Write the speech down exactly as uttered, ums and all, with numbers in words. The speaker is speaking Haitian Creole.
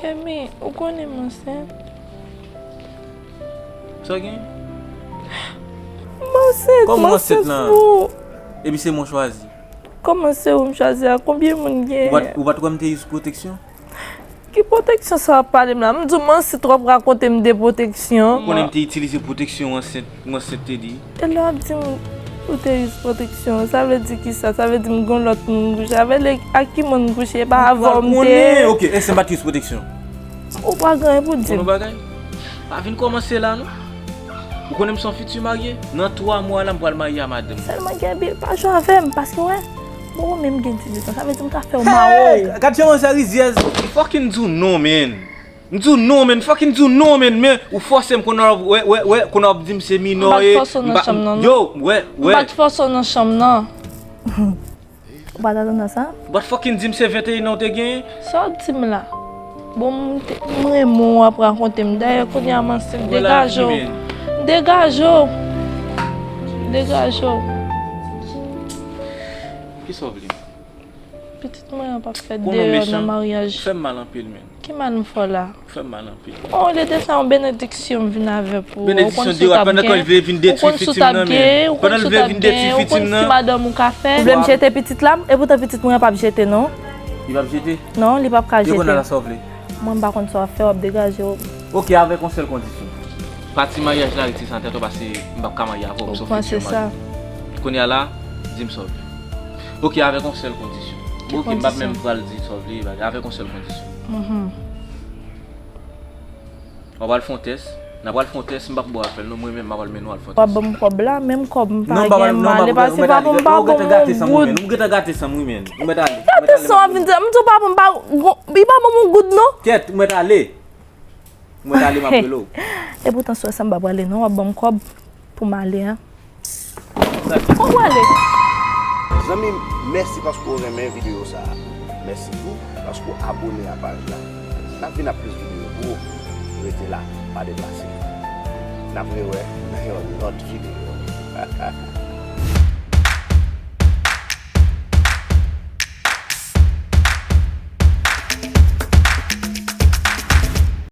Emi, ou konnen m ansent. Sa w gen? M ansent, m Kòman w ansent ansent lan? Pou. Epi se mwen chwazi. Kòman se ou m chwazi a? Konbyen moun Ou gen? pa t ou pa t kwè m te use pwoteksyon? Ki pwoteksyon sa w ap pale m la? M di w m ansent, w ap rakonte m de pwoteksyon. Ou konnen m te itilize pwoteksyon ansent, mwen ansent te di. E lè w ap di m ou te use pwoteksyon, sa vle di ki sa? Sa vle di m gon lòt moun m kouche avè l? E ak ki moun m kouche? E pa avè Ou w m konnen, te. Ok, èske m pa t use pwoteksyon? Ou pa gen anyen pou di Konnen m. Bagay? Pa vin kòmanse la non. Ou konnen m se yon fiti marye? Nan twa mwa la m pral marye a madanm. Sèlman gen bil pa jwe avè m, paske wè, bon, ou menm gen dizuit an, sa vle di m ka fè w mawo. Gad jan sa rizyèz. Fucking di w non, man. M di w non, man. Fucking di w non, man. Men ou fòse m konnen w ap, wè, wè, wè, konnen w ap di m se minò. M pa t fòse w nan chanm nan, non. Yo, wè, M wè. pa t fòse w nan chanm nan. Ou pa t atann a sa? Ou pa t fucking di m se venteyen an w te genyen? Sa w di m la? Bon, m te- m renmen w ap rakonte m. Dayè, kounye a m ansent. Degaje w. Degaje w. Degaje w. Kisa w vle? Pitit mwen an p ap fèt Konnen w deyò mechan. Nan maryaj. Ou fè m mal anpil, man. Ki mal m fè w la? Ou fè m mal anpil. Olye de sa, yon benediksyon m vin avè pou ou. Ou konn Benediksyon si de w t rat ap pandan kan l gen. vle vin Ou detwi konn si w fitim t ap nan, gen. men. Ou konn Pandan si l w vle t ap vin gen. detwi Ou konn fitim si nan. Madanm ou ka fè. Ou vle m jete pitit la m? E poutan pitit mwen an p ap jete, non. Li p ap jete? Non, li p ap ka jete. Mwen, m pa konn sa w ap fè, w ap degaje w. Ok, avèk yon sèl kondisyon. Pati maryaj la, retire sa nan tèt ou, paske m p ap ka marye avè w. M se yon fiti marye. Kounye a la, di m sa w vle. Ok, avèk yon sèl kondisyon. Ok, m p ap menm pral di sa w vle, avèk yon sèl kondisyon. W ap al fè yon tès. N ap al fè yon tès, m p ap ba w al fè l non, mwen menm m ap al mennen w al fè yon tès. W ap ban m kòb la, menm kòb m pa gen, m ale, paske papa m pa ban m yon goud. Ou gentan gate san m wi, men. Ou mèt ale. Gate san w ap vin di la, m di w papa m pa, li pa ban m yon goud non. Kèt, ou mèt ale. Ou mèt ale, m ap rele w. E poutan sou sa m pa prale non, w ap ban m kòb pou m ale a. Ou prale? Zanmi m, mèsi paske w renmen videyo sa a. Mèsi tou paske w abone a paj la. N ap vin ak plis videyo pou ou. Rete la, pa deplase. N ap rewè nan yon lòt videyo.